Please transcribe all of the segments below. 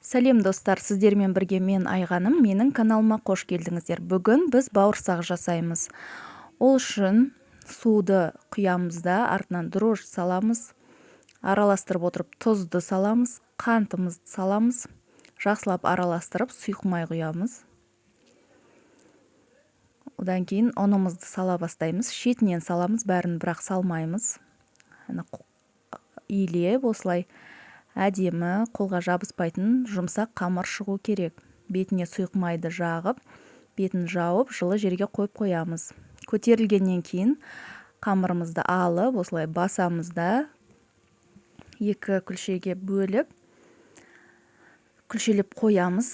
Сәлем, достар! Сіздермен бірге мен, Айғаным. Менің каналыма қош келдіңіздер! Бүгін біз бауырсақ жасаймыз. Ол үшін суды құямыз да, артынан дрожжи саламыз, араластырып отырып, тұзды саламыз, қантымызды саламыз, жақсылап араластырып, сұйық май құямыз. Одан кейін ұнымызды сала бастаймыз. Шетінен саламыз, бәрін бірақ салмаймыз. Илеп, осылай әдемі, қолға жабыспайтын жұмсақ қамыр шығу керек. Бетіне сұйық майды жағып, бетін жауып, жылы жерге қойып қоямыз. Көтерілгеннен кейін қамырымызды алып, осылай басамыз да, екі күлшеге бөліп, күлшелеп қоямыз.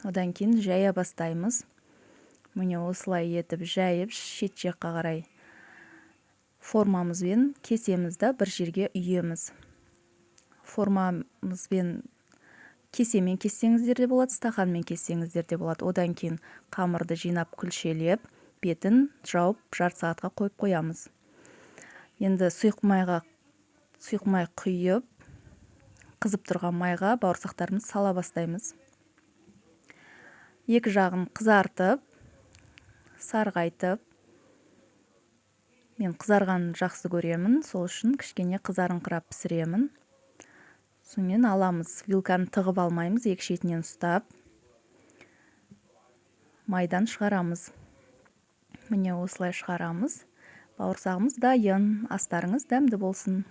Одан кейін жая бастаймыз. Міне, осылай етіп жайып, шет жаққа қарай формамызбен кесеміз да, бір жерге үйеміз. Формамызбен, кесемен кессеңіздер де болады, стақанмен кессеңіздер де болады. Одан кейін қамырды жинап, күлшелеп, бетін жауып, жарты сағатқа қойып қоямыз. Енді сұйық майға сұйық май құйып, қызып тұрған майға бауырсақтарымызды сала бастаймыз. Екі жағын қызартып, сарғайтып. Мен қызарғанын жақсы көремін, сол үшін кішкене қызарыңқырап пісіремін. Сонымен аламыз, вилканы тығып алмаймыз, екі шетінен ұстап, майдан шығарамыз. Міне, осылай шығарамыз. Бауырсағымыз дайын. Астарыңыз дәмді болсын!